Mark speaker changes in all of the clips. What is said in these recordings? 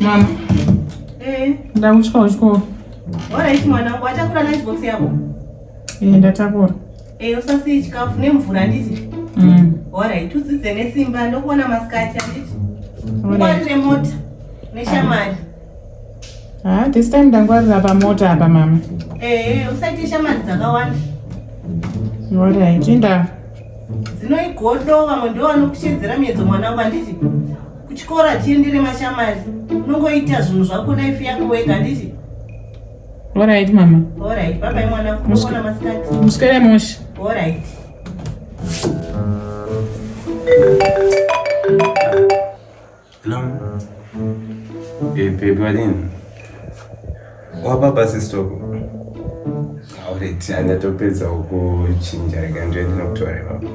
Speaker 1: Mama.
Speaker 2: Eh.
Speaker 1: Ndakusvika kuchikoro.
Speaker 2: Alright mwanangu, watakura lunch box yako?
Speaker 1: Eh, ndatakura.
Speaker 2: Eh, usasiye chikafu nemvura handiti? Alright, udzidze nesimba ndokuona masikati handiti? Ungwarire mota neshamwari.
Speaker 1: Ah, this time ndangwarira pamota apa mama.
Speaker 2: Eh, usaite shamwari dzakawanda.
Speaker 1: Alright, inda.
Speaker 2: Dzinoigodo vamwe ndo vanokushedzera miedzo mwanangu handiti? Kuchikoro hatiendere mashamwari. Unongoita zvinhu zvako life yako wega handiti?
Speaker 1: Alright mama.
Speaker 2: Alright, bye bye mwanangu. Ndokuona masikati.
Speaker 1: Muswere mushe.
Speaker 2: Alright.
Speaker 3: Hello. Hey, baby, wadini? Wapa bus stop. Alright, ndatopedza kuchinja rega ndiye ndinokutora ipapo.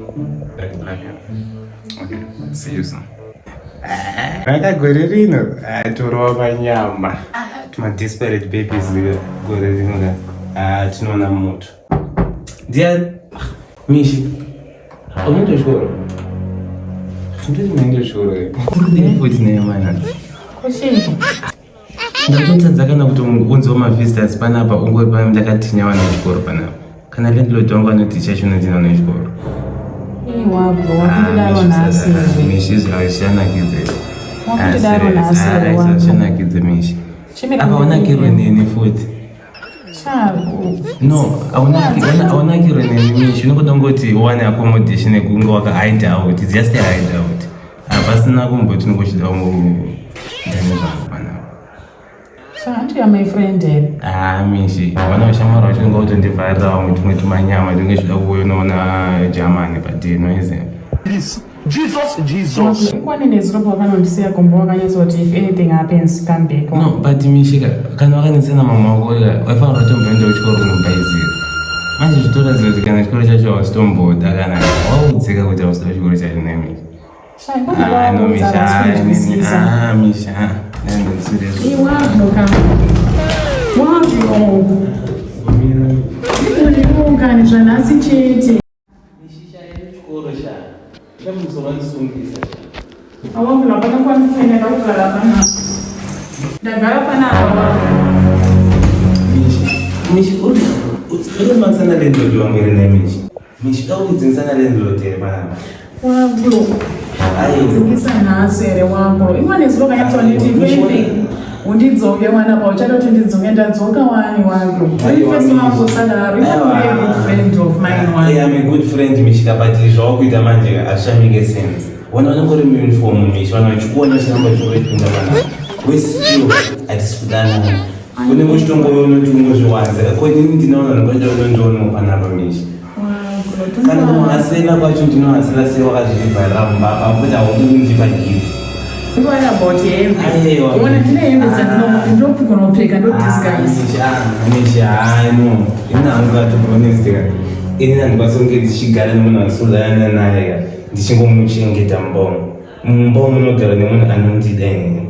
Speaker 3: Right, love you. Okay, see you soon. Raka gore rino torova panyama. Tuma desperate babies gore rino ka. Ah, tinoona moto. Ndiani? Mishi. Unoenda kuchikoro? Ndiri kuenda kuchikoro. Ndiri futi naye mwana.
Speaker 1: Kuchiko.
Speaker 3: Ndakutotadza kana kuti unzwa mavisitors panapa ungori pano ndakatinya vana vechikoro panapa. Kana landlord wangu anoti chachona ndina vana vechikoro.
Speaker 1: Iwabro, wakundidaro nhasi.
Speaker 3: Mishi izvi hazvichanakidze.
Speaker 1: Wakundidaro nhasi.
Speaker 3: Hazvichanakidze Mishi.
Speaker 1: Chimira
Speaker 3: Apa unakirwe neni futi. No, aunakirwe neni Mishi. Unongoda kungoti uwane accommodation yekunge waka hide out. It's just a hide out. Hapasina kumboti unongochida kundane zvangu panapa.
Speaker 1: So aren't you my friend here?
Speaker 3: Ah, Mishi, vana vashamwari vacho unenge kutondivharira vamwe tumwe tumanyama tunge chida kuuya unoona Germany but you know is it?
Speaker 4: Please. Jesus, Jesus.
Speaker 1: Kwani nezuro pawakanondisiya gombo wakanyatsoti if anything happens come back.
Speaker 3: No, but Mishi kana wakanetsana mama wako waifanira kutomboenda kuchikoro kunobaizira. Manje zvitoratidza kuti kana chikoro chacho hausitomboda kana waudzika kuti hausida chikoro chacho nemi. Ah, no, Mishi, ah, Mishi, ah,
Speaker 1: Iwablo Wablo. Ndikuungani zvanhasi chete. Awablo hapana kwandikuenda ndakugara panapa. Ndagara panapa.
Speaker 3: Mishi, Mishi, uri uri mansana landlord wangu here nhai Mishi? Mishi, da kudzingisa landlord here panapa?
Speaker 1: Wablo. Dzingisa nhasi here wablo. Imwe nezuva kanyatsoniti anything. Undidzoke mwana pa uchada kuti ndidzoke ndadzoka wani wablo. First wako sadaro. You are a good friend of mine wani.
Speaker 3: Yeah, I'm a good friend Mishika, but zvawakuita manje hazvichamake sense. Wana vanongori muuniform Mishi, vanhu vachikuona chiramba chikuenda panapa. We still hatisi kudanana. Unenge uchitongoona unoti ungozviwanza. Ko inini ndinoona vanongoita unondionawo panapa Mishi. Kana kuhasela kwacho ndinohasela sei wakazvivharira mumba apa futi haudi kundipa gift.
Speaker 1: What about hembe?
Speaker 3: Aiwa.
Speaker 1: Uona ndine hembe dzandinopfeka ndo disguise.
Speaker 3: Mishi, hayi no. Ini hangu to be honest ka. Ini handikwanisi kunge ndichigara nemunhu andisodana naye ka. Ndichingomuchengeta mumba umu. Mumba umu munogara nemunhu anondida inini.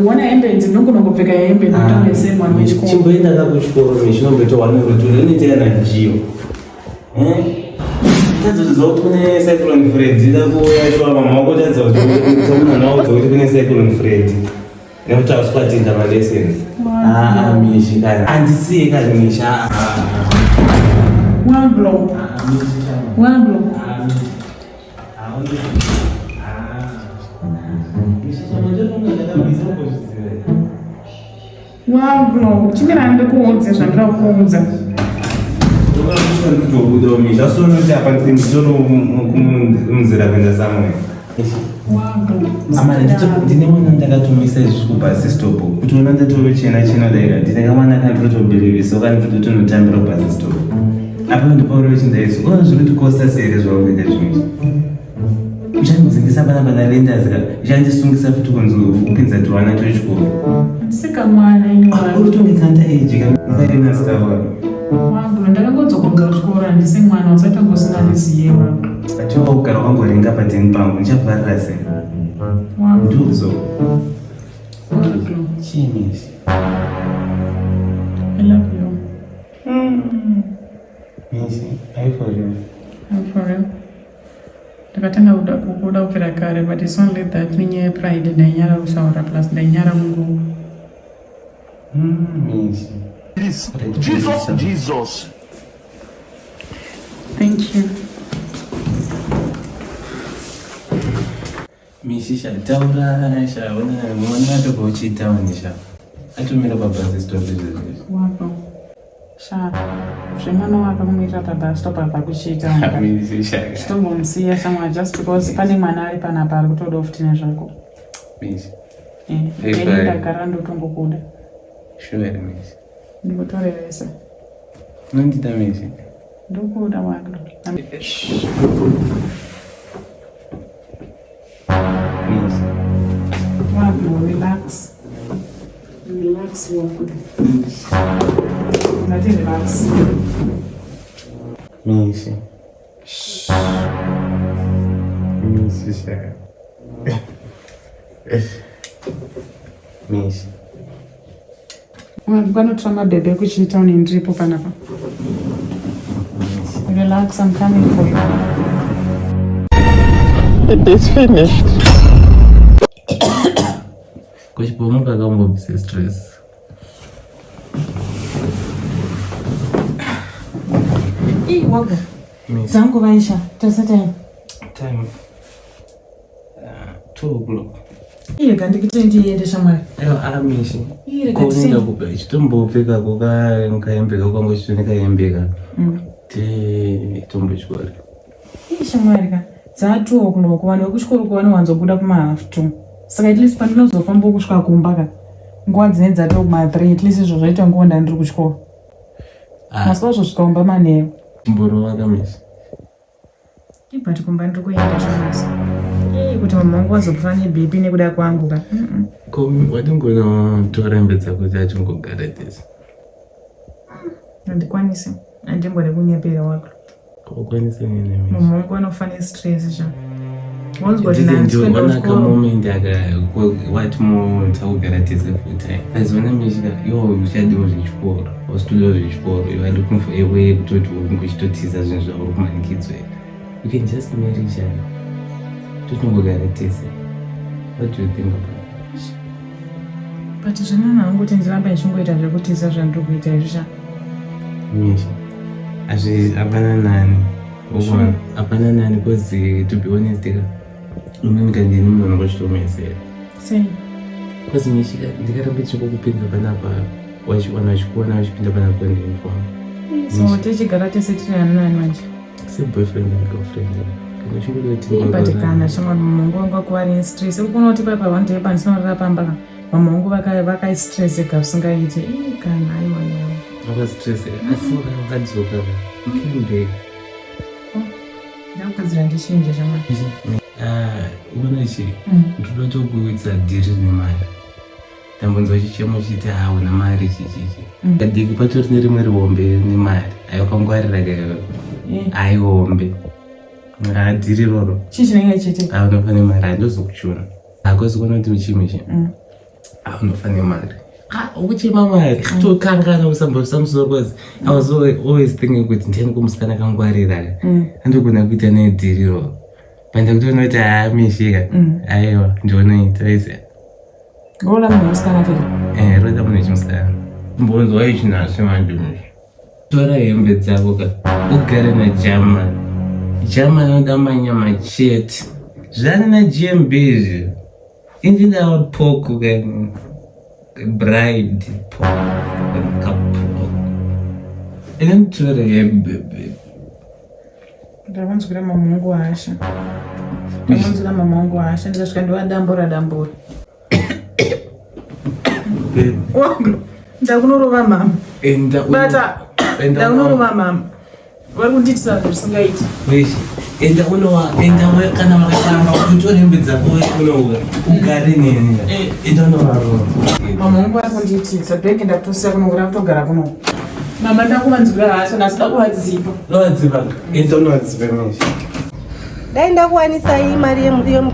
Speaker 1: Uona hembe idzi ndinogona kupfeka hembe ndotange semwana wechikoro.
Speaker 3: Chimboenda ka kuchikoro Mishi unomboita one or two unoitira najiyo. Eh? Tadzodzwa kuti kune Cyclone Freddy da kuuya shuwa mama wako tadza kuti munhu anoudza kuti kune Cyclone Freddy. Nekuti hausi kuattenda malessons. Ah, ah, Mishi kana. Andisiye kana Mishi. Ah, ah.
Speaker 1: Wablo. Wablo. Wablo. Chimira ndikuudze zvandinoda kukuudza.
Speaker 3: Ndikutobuda Mishi. Asi apa nditoro munzira kuenda somewhere.
Speaker 1: Wablo.
Speaker 3: Amana ndine mwana ndakatomisa izvi kubus stop kuti ona ndatorochena chena daira ndine kamwana kandinotobhilivisa kandotonotambira kubus stop apa ndipauro chinda izvi ona zviri kutikosta sei zvakuita zvinhu uchandidzingisa pana pana lenders ka uchandisungisa futi kunzi upinza tiwana twechikoro
Speaker 1: Sikamwana ini wablo.
Speaker 3: uri kutongekanda age kaenasikawa
Speaker 1: Wablo ndakangodzoka kubva kuchikoro handisi mwana usati ungosingandiziye wablo.
Speaker 3: atiwa kugara wangoringa pateni pangu ndichavharira sei
Speaker 1: Wablo.
Speaker 3: ndiudzo
Speaker 1: Wablo.
Speaker 3: chii
Speaker 1: I love you.
Speaker 3: Mishi, are you for real?
Speaker 1: I'm for real. Ndakatanga kuda kukuda kubvira kare but it's only that nenyaya yepride ndainyara kutaura plus ndainyara kungo
Speaker 3: Mishi.
Speaker 4: Jesus, Jesus.
Speaker 1: Thank you.
Speaker 3: Mishi sha taura sha ona mwana atobva uchiita sha. Atomira pabus stop izvezvi.
Speaker 1: Wako. Sha. Zvemwana wako kumuita pabus stop apa kuchiita.
Speaker 3: Mishi sha.
Speaker 1: Chitombomusiya shamwa just because pane mwana ari panapa ari kutoda futi nezvako.
Speaker 3: Mishi.
Speaker 1: Eh,
Speaker 3: Hey,
Speaker 1: ini
Speaker 3: bye.
Speaker 1: ndagara ndotongokuda.
Speaker 3: Sure Mishi.
Speaker 1: Ndikutorevesa.
Speaker 3: Unondida Mishi.
Speaker 1: Ndokuda wako.
Speaker 3: Mishi.
Speaker 1: Wako, relax. Relax wako. Ndati relax.
Speaker 3: Mishi. Mishi sha. Mishi.
Speaker 1: Kwanotora mabhebhe ekuchiita une ndiripo panapa. Relax, I'm coming for you.
Speaker 4: It is finished.
Speaker 3: Kuchipomuka kambobvise stress.
Speaker 1: Ii, wago.
Speaker 3: Mishi.
Speaker 1: Dzangu vaisha, tasa time.
Speaker 3: Time. 2 o'clock.
Speaker 1: Iye rega ndikuite ndiende shamwari.
Speaker 3: Aiwa amishi.
Speaker 1: Iye rega
Speaker 3: Kuenda
Speaker 1: tiende.
Speaker 3: kupa chitombopfeka kuka kaembe kangu chitone kaembe ka. Ti tombochikora.
Speaker 1: Ii shamwari ka. Dza 2 o'clock vanhu vekuchikoro vanowanzobuda kuma half 2. Saka at least pandinozofamba kusvika kumba ka. Nguva dzinenge dzatoo kuma 3 at least izvo zvaita nguva ndandiri kuchikoro.
Speaker 3: Ah,
Speaker 1: Masi wazosvika kumba manheru.
Speaker 3: mborova kamisi.
Speaker 1: But kumba ndiri kuenda shamwari. Ii kuti mama wangu vazofa neBP nekuda kwangu ka.
Speaker 3: Ko watingonotora hembe dzako dzachingogara tese.
Speaker 1: Handikwanisi. Handimbode kunyepera wako.
Speaker 3: Ukwanise nini mishi?
Speaker 1: Mama wangu anofa nestress sha. Wanzwa kuti nhasi kuenda
Speaker 3: Wanaka
Speaker 1: kuchikoro.
Speaker 3: moment aka wati mo takugara tese full time. Azona mishika iwo uchadiwa zvechikoro. Wasitoda zvechikoro. You are looking for a way kutoti unge uchitotiza zvinhu zvauri kumanikidzwa. You can just marry each other. Totingogara tese. What do you think about that?
Speaker 1: But zvinana hangu kuti ndirambe ndichingoita zvekutiza zvandiri kuita izvi sha.
Speaker 3: Misha. Azvi hapana nani. Uona hapana nani because to be honest ka inini kandini munhu anongochitomesera.
Speaker 1: Sei?
Speaker 3: Because mishika ndikaramba ndichingokupinza panapa vanhu vachikuona vachipinda panapa neuniform.
Speaker 1: So tichigara tese tiri ani nani manje?
Speaker 3: Seboyfriend and girlfriend. Kana uchingoda kuti
Speaker 1: But kana shamwari mama wangu vanga kuva nestress. Uri kuti papa one day pandinorara pamba ka mama wangu vakaistresseka zvisingaiti. Ii kana aiwa aiwa.
Speaker 3: Vakastress asi wakadzoka you came back.
Speaker 1: Ndakugadzira ndichinje shamwari.
Speaker 3: Ah, uona chi ndoda tokuitsa dhiri nemari. Ndambonzwa chichemo chiti hauna mari chichichi. Kadiki patori nerimwe rihombe nemari. Aiwa kayo. Aihombe. Dhiri roro.
Speaker 1: Chii chinenge chiti?
Speaker 3: Aunofa nemari handozokuchuna. Hakozi kuona kuti chimwe chi. Aunofa nemari. Ukuchema mari tokangana usambovisa musoro cause I was always thinking kuti ndiani kumusikana kangwarira andogona kuita nedhiri roro. Panda kutoona kuti haamishika. Aiwa ndionoita izi.
Speaker 1: Rola munhu wemusikana tiri.
Speaker 3: Eh, roda munhu wechimusikana. Mbonzwa ichi nhasi manje mishi. Tora hembe dzako ka ugare naJaman. Jaman anoda manyama chete. Zvani naGMB izvi. Indindawo pork ka bride pork kapork. Ine mutore hembe baby.
Speaker 1: Ndakanzwira mama wangu hasha. Ndakanzwira mama wangu hasha ndikasvika ndovadambura dambura.
Speaker 3: Babe,
Speaker 1: Wangu ndakunorova mama.
Speaker 3: enda
Speaker 1: Bata ndakunorova mama. Vari kundiitisa zvisingaiti.
Speaker 3: Mishi, enda unowa enda kana vakatamba utore hembe dzako unouya ugare neni. Enda unovarova.
Speaker 1: Mama wangu vari kundiitisa bhegi ndakutosiya kuno kuda kutogara kuno. Mama ndakuvanzwira hasha nhasi ndakuvadzipa.
Speaker 3: Unovadzipa. Enda unovadzipa Mishi.
Speaker 2: Dai ndakuwanisai mari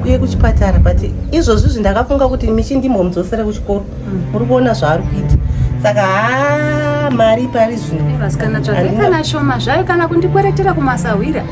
Speaker 2: yekuchipatara, but izvozvizvi ndakafunga kuti Mishi ndimbomudzosere kuchikoro. Muri kuona zvaari kuita, saka haa, mari pari zvino
Speaker 5: Vasikana, tsvagai
Speaker 2: Handina-
Speaker 5: kana shoma zvayo kana kundikweretera kumasahwira.